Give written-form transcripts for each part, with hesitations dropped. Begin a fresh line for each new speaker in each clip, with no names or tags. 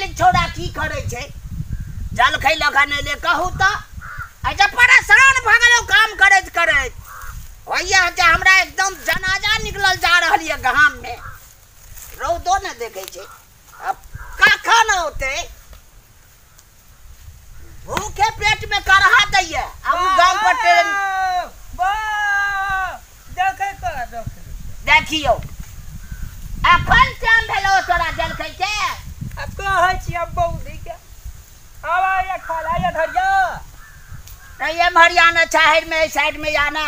काल्हि छौड़ा की करै छै जलखै लऽ कऽ नहि ले कहू तऽ अच्छा परेशान भऽ गेलहुँ काम करैत करैत होइए जे हमरा एकदम जनाजा निकलल जा रहल यऽ घाममे रौदो नहि देखै छै आब कखन औतै भूखे पेट में करहा दैया आ उ गाम पर ट्रेन देखियौ अखन टाइम भेलौ तोरा जलखै के।
आ कहै छी हम बौदी के आवा या खाला या धरिया
नहीं एम्हर आना चाहे में साइड में आना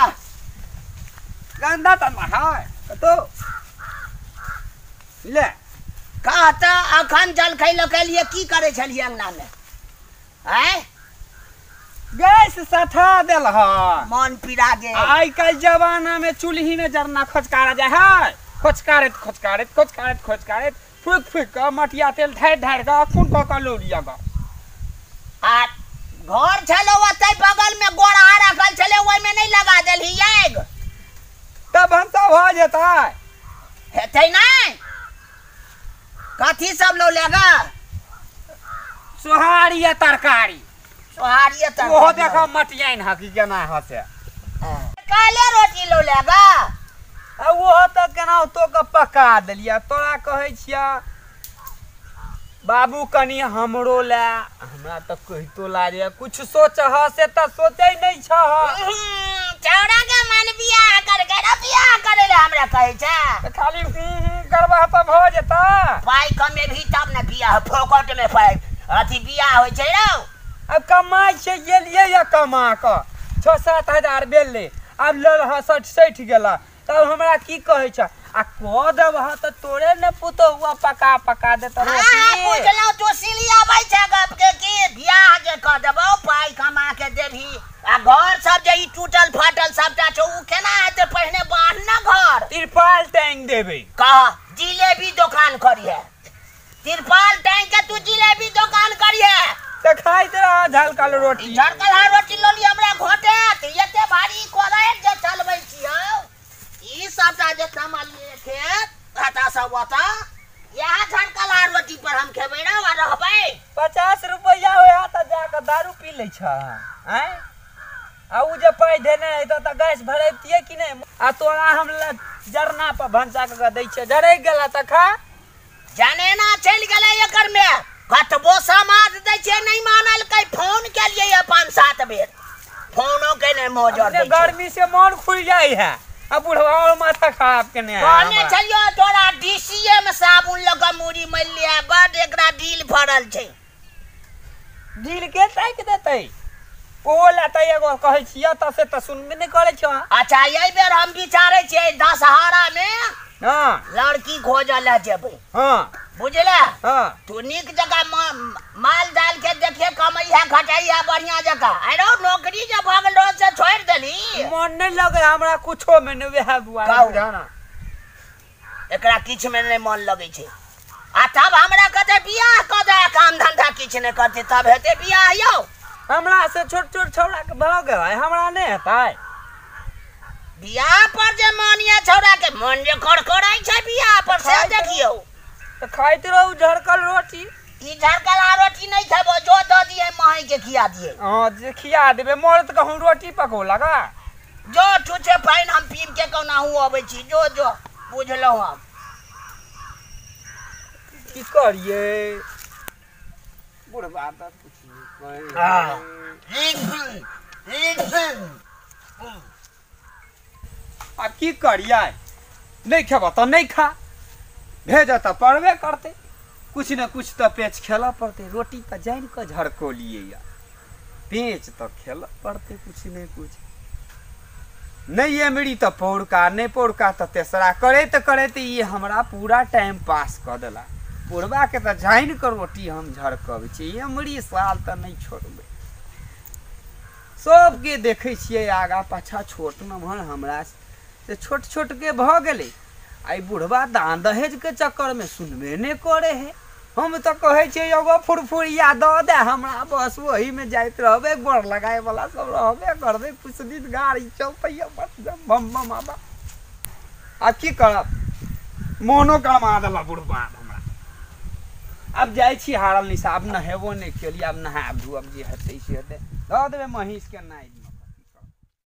गंदा त है कतो ले
कह तऽ अखन जलखै लऽ के लिए की करै छलियै अंगना में आँय
गैस सठा देल ह
मन पीरा गेल।
आइ काल्हि जमाना में चूल्ही में जरना खोचकारा जाय है खोचकारैत खोचकारैत खोचकारैत खोचकारैत फूकि फूकि कऽ मटिया तेल ढारि ढारि कऽ खून कऽ कऽ लऽ लिअ गऽ।
आ घर छलो ओतै बगल में गोड़ा राखल छलै ओहिमे नहि लगा देलही आगि
तब भनसा भऽ जेतै
हेतै नहि। कथी सब लो लेगा?
सोहारी आ तरकारी।
सोहारी आ तरकारी
ओहो देखो मटियाइन ह कि केना हसे
काले रोटी लो लेगा।
आ ओहो तऽ केना तो के पका देलियै। तोरा कहै छियै बाबू कनि हमरो ले हमरा तऽ कहितो लाजे कुछ सोच ह से तऽ सोचै नहि छह।
छौड़ा के मन बियाह करके ना बियाह करे ले हमरा कहै छै
तऽ खाली हूं हूं करबह तऽ भऽ जेतै।
पाइ कमेबही तब ने बियाह फोकट में पाइ अथी बियाह होइ छै रौ।
अब कमाइ छै गेलियै या कमा कऽ 6-7 हजार भेलै आब लेल ह 60 गेला तब हमरा की कहै छ आ कऽ देबह तऽ तोरे ने पुतहुआ पका पका देतऽ रोटी।
बुझलहुँ तू सिलियाबै छै गप के की बियाह जे कऽ देबौ पाइ कमा के देबही आ घर सब जे ई टूटल फाटल सबटा छौ उ केना हेतै पहिने बान्ह न घर।
तिरपाल टाँगि देबै।
कह जिलेबी दोकान करिहे तिरपाल टाँगि के तू जिलेबी दोकान करिहे।
तऽ खाइत रह झलकल रोटी।
झलकल रोटी लऽ लिअ हमरा घोटत एते भारी कोदारि जे चलबै छियौ ई सबटा जे कमलियै खेत कतऽ सब ओतऽ इएह झलकल रोटी पर हम खेबै रौ आ रहबै।
50 रुपैआ होइ है तऽ जाकऽ दारू पी लै छह आँय आ उ जे पाइ देने रहै तऽ गैस भरैतियै कि नहि। आ तोरा हम जरना पर भनसा कऽ दै छियै जरैक गेला तऽ खा।
जनेना चलि गेलै एकर में कतबो समाज दै छियै नहि मानलकै। फोन केलियै 5-7 बेर फोनो के नहि मोजर दै छै।
गर्मी से मन खुलि जाइ है आ बुढ़वा और माथा खराब केने है।
कहने छलियौ तोरा डीसीए में साबुन लऽ कऽ मूड़ी मलि लिअ बड एकरा ढील फड़ल छै।
ढील के ताकि देतै ओ लए तऽ एगो कहै छियै तऽ से तऽ सुनबे नहि करै छौ।
अच्छा एहि बेर हम विचारै छियै दशहरा में
हँ
लड़की खोजऽ लए जेबै।
हँ
बुझले
हँ
तू नीक जकाँ माल जाल के देखिए कमैहा खटैहा बढ़िया जकाँ। अरे नौकरी जे भऽ गेल से छोड़ि देली।
मन नहि लगै हमरा कुछो में नहि वएह दुआरे
एकरा किछु में नहि मन लगै छै। आ तब हमरा कहतै बियाह कऽ दे काम धंधा किछु नहि करतै तब हेतै बियाह यौ।
हमरा से छोट छोट छौड़ा के भऽ गेलै हमरा नहि हेतै।
बियाह पर जे मन यऽ छौड़ा के मन जे करकराइ छै बियाह पर से देखियौ।
तऽ खाइत रहू झरकल रोटी।
ई झरकल रोटी नहि खेबो जो दऽ दियै माई के खिया दियै।
हँ जे खिया देबै मरद कहूँ रोटी पकौ लगा।
जो छुछे पानि हम पीब के कोनाहु अबै छी जो जो बुझलहुँ हम।
की करियै बुढ़बा तऽ कुछ नहि कहै। आब की करियै नहि खेबह तऽ नहि खा भेजऽ तऽ पड़बे करतै कुछ ने कुछ तऽ पेच खेलऽ पड़तै। रोटी तऽ जानि कऽ झरकौलियै या पेच तऽ खेलऽ पड़तै कुछ ने कुछ। नहि एमरी तऽ पौरका नहि पौरका तऽ तेसरा करैत करैत ई हमरा पूरा टाइम पास कऽ देला। बुढ़बाके तऽ जानि कऽ रोटी हम झरकबै छी एमरी साल तऽ नहि छोड़बै। सबके देखै छियै आगा पाछा छोट नमहर हमरा से छोट छोटके भऽ गेलै। आ ई बुढ़बा दान दहेजके चक्करमे सुनबे नहि करै है। हम तऽ कहै छियै एगो फुरफुरिया दऽ दे हमरा बस ओहीमे जाइत रहबै गोर लगायवला सब रहबे करबै कुछ दिन गाड़ी चलतै बस बम बम आबा। आब की करब मोनो गरमा देलक बुढ़बा हमरा। आब जाइ छी हारल निशा, आब नहेबो नहि केलियै, आब नहायब धोअब जे हेतै से हेतै। दऽ देबै महीँसके नाइ।